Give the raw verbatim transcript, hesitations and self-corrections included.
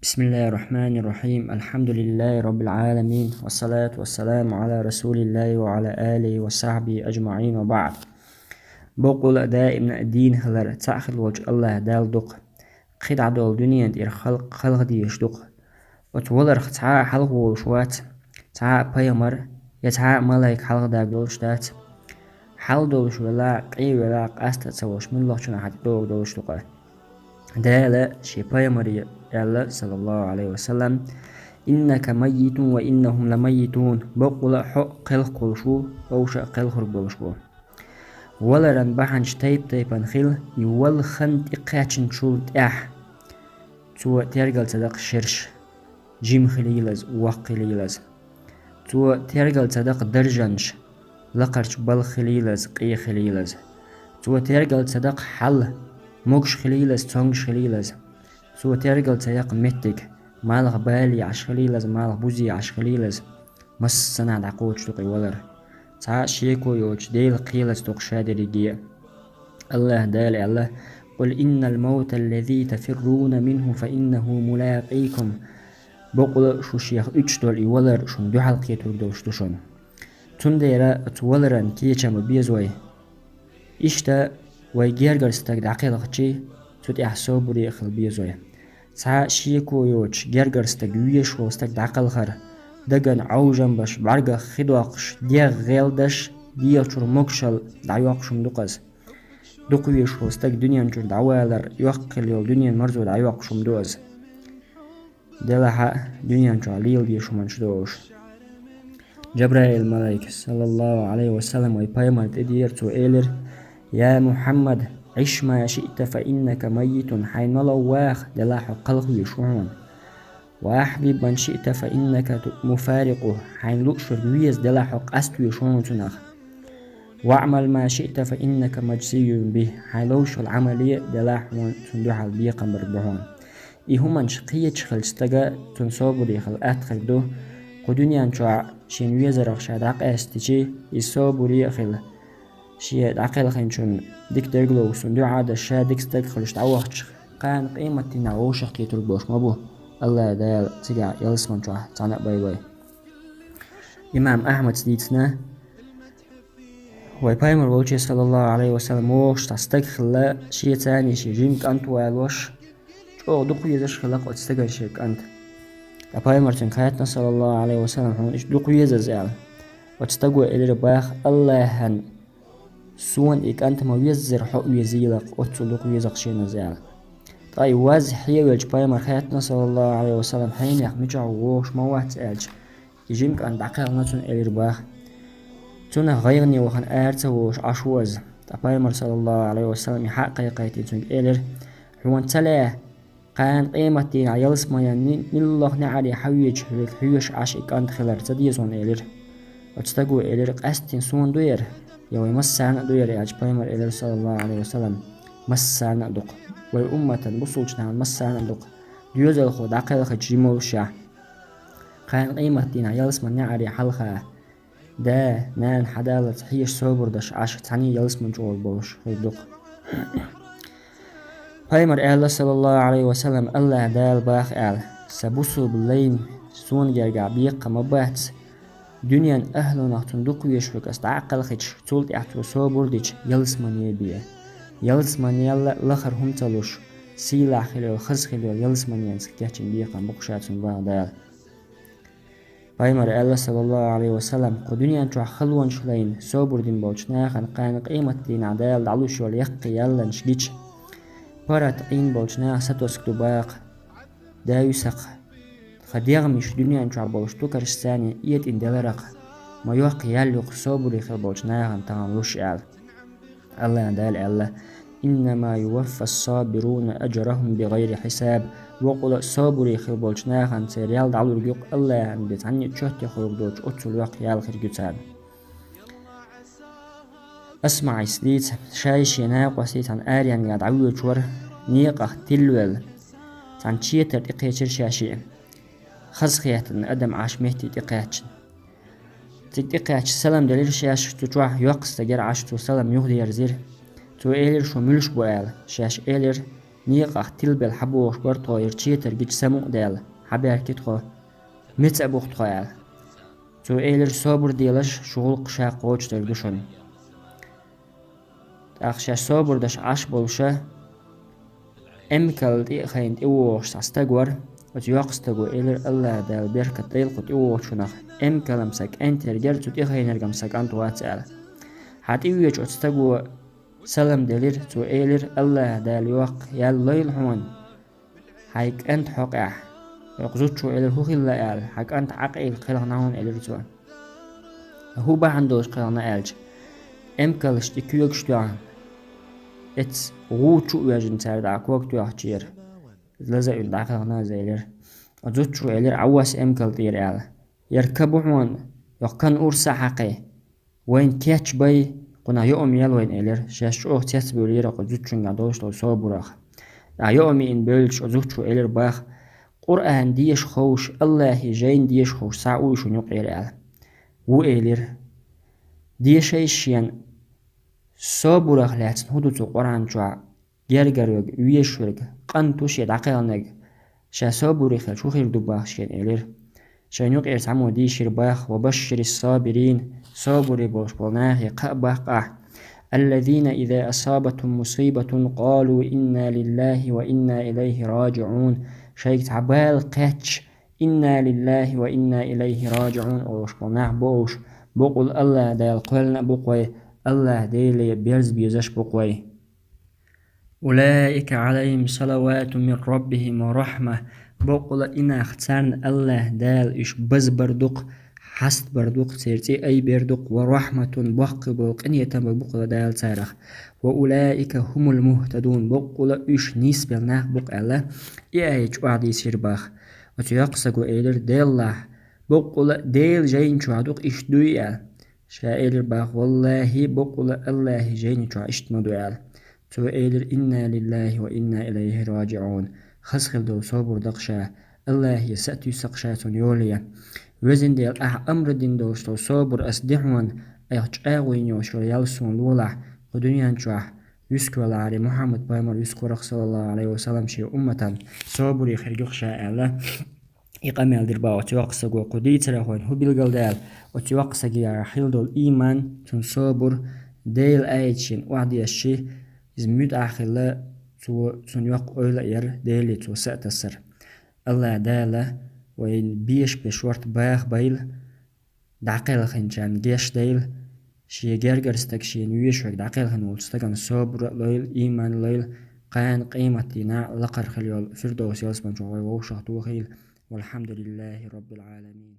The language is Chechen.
بسم الله الرحمن الرحيم. الحمد لله رب العالمين. والصلاة والسلام على رسول الله وعلى آله وصحبه أجمعين وبعد. Боккъала а даимна а дийна хилар цхьаъ хила волчу АллахӀ Далла ду-кх. КхидӀа долу дуьнен тӀера халкъ хьалха дезаш ду-кх. Оцу валарх цхьа а хьалха волуш вац, цхьа а пайхамар я цхьа а малайк хьалха даг долуш дац. Хьал долуш велахь а, къе велахь а, къаста а ца волуш, муьлххачунна хьан тӀедогӀу долуш ду-кх. Дала шен пайхамаре аьлла, саллаллаху Ӏалайхи ва саллам: «Иннака маййитун ва иннахум ламаййитун», боккъала а хьо кхелхаш волуш ву, вовша а кхелхург болуш бу. Валаран бахьанаш тайп-тайпана хила, и валла хан тӀекхаьчначул тӀаьхьа цо тергал ца даккха шераш, жима хилийла иза, воккха хилийла иза. Цо тергал ца даккха даржанаш, лакхарчу балха хилийла иза, къе хилийла иза. Цо тергал ца даккха хьал, могуш хилийла иза, цомгуш хилийла иза. Цо тергал ца яккха меттиг, малха бале Ӏаш хилийла иза, малха бузе Ӏаш хилийла иза. Массанхьа дӀакхочуш ду-кх и валар. Цхьа а шеко йоцуш, Делан кхелаца ду-кх ша дерриге а. АллахӀ Дала аьлла: «Къул иннал мавта аллази тафирруна минху фа иннаху мулакъикум». Боккъала а шу шех уьттуш долу и валар шуна дуьхьал кхетург долуш ду шуна. Цундела оцу валаран кечам бан беза вай. Иштта вай гергара стаг дӀакхелхича, цу тӀехь собаре а хила беза вай. Цхьа а шеко йоцуш, гергара стаг, везаш волу стаг дӀакхалхар, дагна Ӏовжам беш, бӀаьргах хи доккхуш, дегӀ гӀелдеш, дегӀачуьра могушалла дӀайоккхуш хӀума ду-кх иза. Дукха везаш волу стаг дуьнен чуьра дӀавалар, йоккха хилла йолу дуьненан марзо дӀайоккхуш хӀума ду иза. Делахь а дуьнен чохь лела дезаш хӀуманаш ду уьш. Джабраил-малайк, саллаллаху Ӏалайхи ва саллам, вай пайхамар тӀедеара, цо элира: «Я Мухьаммад, Ӏиш ма шиъта, фа иннака маййитун», хьайн мало ваха, делахь хьо кхалха везаш ву хьуна. «Ва ахьбиб ман шиъта, фа иннака ту-, муфарикъу», хьайн лууш верг веза, делахь хьо къаста везаш ву хьуна цунах. «Ва аъмал ма шиъта, фа иннака маджзийюн бих», хьайн ловш йолу Ӏамал е, делахь хьуна цунна дуьхьал бекхам бар бу хьуна. И хӀуманаш кхеташ хилча стага цунна собаре хила атта хир ду. Кху дуьнен чохь шена везарх ша дӀакъаьстича, и собаре а хила, шен дӀакхелхинчунна дика дерг ловза цунна дуьхьа а деш, ша дика стаг хуьлуш дӀавахча, кхана къематдийнахь вовшах кхетург болуш ма бу. АллахӀ Дала цигахь ялсамани чохь цхьаьна а бойла вай. Имам Ахьмада дийцина, вай пайхамар волче, саллаллаху Ӏалайхи ва саллам, вогӀуш цхьа стаг хилла, шеца цхьаьна шен жима кӀант валош, чӀогӀа дукха везаш хилла-кх оцу стагана шен кӀант. Ткъа пайхамара цуьнга хаьттина, саллаллаху Ӏалайхи ва саллам, хьуна иштта дукха веза иза аьлла. Оцу стага элира боху: «АллахӀан, суна и кӀант ма веззара хьо а везийла-кх, оццул дукха веза-кх шена иза», аьлла. Ткъа и ваз хьевелча пайхамара хаьттина, саллаллаху Ӏалайхи ва саллам, хьенех мичахь ву, вогӀуш ма вац аьлча, и жима кӀант дӀакхелхина цунна, элира боху: «Цунах гӀайгӀане вахана ара ца волуш Ӏаш ву иза». Ткъа пайхамара, саллаллаху Ӏалайхи ва саллам, и хьа а кхайкхийтина цуьнга элира: «Хьуна ца лаьа, кхана къематдийнахь ялсаманин муьлхха неӀаре хьан веъча, хьоьга хьоьжуш Ӏаш и кӀант хилар ца деза хьуна», элира. Оцу стага элира: «Къаьсттина суна ду яра, я вай массарна а ду яра?» аьлча, пайхамара элира, саллаллаху Ӏалайхи ва саллам: «Массарна а ду-кх. Вай умматан, бусулбачу нахана массарна а ду-кх. Доьзалхо дӀакхелхича жима волушехь, кхана къематдийнахь ялсаманин неӀаре хьалха да, нана хьадаллалц хьежа собар деш Ӏаш цхьаьна ялсамани чӀогӀа болуш хир ду-кх». Пайхамара аьлла, саллаллаху Ӏалайхи ва саллам: «АллахӀ Дала боху аьлла: „Сан бусулба лайна суна гергахь бекхам ма бац, дуьнен ахӀлунах цунна дукха везаш верг ас дӀа а кхелхича, цул тӀаьхьа цо собар дича, ялсамане бе. Ялсаманел лахара хӀума ца луш, сийлахь хила йолу, хаза хила йолу ялсаманенца кечйина бекхам бу-кх ша цунна“, боху Дала». Пайхамара аьлла, саллаллаху Ӏалайхи ва саллам: «Кху дуьнен чохь халонаш лайна собар дина болчу нахана кхана къематдийнахь Дала дӀалуш йолу яккхий ялланаш гича, паргӀат Ӏийна болчу наха сатосуг ду боху. Даюсакх, тхан дегӀмаш дуьнен чохь болуш тукарш царна этӀина деларакх, ма йоккха ял ю-кх собаре хила болчу нахана тахана луш», аьлла. АллахӀ Дала аьлла: «Иннама юваффас-сабируна ажрахум бигӀайри хьисаб». Боккъала а собаре хила болчу нахана церан ял дӀалург ю-кх АллахӀан бен цхьанна а чоьте хуьлург доцуш, оццул йоккха ял хирг ю царна. АсмаӀис дийца, ша а шен накъостий цхьана аренга дӀавоьдуш вара, некъах тилла велла. Цхьана четар тӀекхечира шаьш а. Хазахетта адам Ӏаш метте тӀекхаьчна. Цига тӀекхаьчча, салам делира шаьш, цу чохь йоккха стаг яра Ӏаш, цо салам юхадерзира. Цо элира: «Шу муьлш бу?» аьлла. Шаьш элира: некъахь тилбелла хьабогӀуш бара тхо, ер четар гича самукъадаьлла хьабаьхкира тхо, меца а бу-кх тхо аьлла. Цо элира: «Собар делаш, шу гӀуллакх ша кхочушдийр ду шуна». ТӀаккха шаьш собар деш Ӏаш болуша, эмкал тӀе а хайна тӀевогӀуш цхьа стаг вара. Оцу йоккхачу стаго элира: «АллахӀ Дала беркат дойла кху тӀевогӀучунах, эмкалам сан кӀентергера, цу тӀехайнаргам сан кӀант вац», – аьлла. Хьан тӀевоьдучу оцу стаго салам делира, цо элира: «АллахӀ Дала йоккха ял лойла хьуна хьайн кӀант хьокъехь». Оцу зудчо элира: «ХӀун хилла?» – аьлла. «Хьан кӀант Ӏакъийла кхелхина хьуна», – элира цо. «ХӀун бахьана долуш кхелхина?» – аьлча, эмкалшна тӀе когаш тоьхна, эцца гӀу чу а воьжна, цара дӀа ког тоьхначера лаза а вина дӀакхелхина иза, элира. Оцу зудчо элира: «Ӏа вос эмкал тӀера», – аьлла. «Яра ка бу хьуна, йоккха кан урс а хьакхий, вайна кечбай, кхунах йоам ял вайна», – элира. Шаьш чӀогӀа цецбуьйлира кху зудчуьнгахь долуш долу собарах. ТӀаккха йоам йиъна бевлча, оцу зудчо элира боху: «Къуръан деша ховш, АллахӀан жайна деша ховш цхьаъ вуй шуна юкъера?» – аьлла. «Ву», – элира. «Дешайша шена, собарах лаьцна хӀун ду цу Къуръан чохь, гергара верг, везаш верг, кӀант ву шен дӀакхелхинарг, ша собаре хилча хӀун хир ду боху шена», – элира. Шайна юкъера цхьаммо дийшира боху: «Ва башширис-сабирин», собаре болуш болу нахе кхаъ баккха ахь: «Аллазина иза асабатхум мусибатун, къалу: „Инна лиллахӀи ва инна илайхӀи раджиӀун». Шайга цхьа бала кхаьчча, «Инна лиллахӀи ва инна илайхӀи раджиӀун» олуш болу нах бу уьш. Бакъволу АллахӀ Дала кхоьллина а бу кхой, АллахӀ Деле берза безаш бу кхой. «Улаика Ӏалайхим салавату мин раббихим ва рахьма». Бакъволу и нах, царна АллахӀ Дала уьш базбар ду-кх, хьастбар ду-кх, церан цӀе айбер ду-кх, «ва рахьматун», боккхий болу къинхетам бу-кх Дала царах. «Ва улаика хумул мухтадун», бакъволу уьш нийсбелла нах бу-кх аьлла, и аят чохь дийцира боху. Оцу йоккхачу стаго элира: «Деллахь, бакъволу Делан жайна чохь ду-кх иштта дуй?» – аьлла. Ша элира боху: «ВаллахӀи, бакъволу АллахӀан жайна чохь иштта ма ду», – аьлла. Цо элира: «Инна лиллахӀи ва инна илайхӀи раджиӀун». Хаза хила долу собар дакъа ша, АллахӀе са а туьйсу-кх ша цунна йоле. Везан Дела, ахьа амр дина долуш долу собар ас де хьуна, айхьа чӀагӀо йина йолуш йолу ял суна лолахь, кху дуьнен чохь вуьсуш велахьара Мухьаммад пайхамар вуьсуш вара-кх, саллаллахӀу Ӏалайхи ва саллам, шен умматан собаре хир ю-кх ша аьлла. И къамел дира боху оцу йоккхачу стаго. Кху дийцарехь вайна хӀун билгалдаьлла? Оцу йоккхачу стагехь хила долу ийман, цуьнан собар, Делан аяташна охьадешча, иза муьтӀахь хилла, цо, цунна йоккха ойла а яр, Деле цо са а тасар. АллахӀ Дала вайна беша бен шорта баха байла, дӀакхелхинчарна гечдойла, шен гергара стаг, шена везаш верг дӀакхелхина волчу стагана собар а лойла, ийман а лойла, кхана къематдийнахь лакхара хила йолу Фирдовс ялсамани чохь вай вовшахтохийла. ВалхьамдулиллахӀи Раббил Ӏаламин.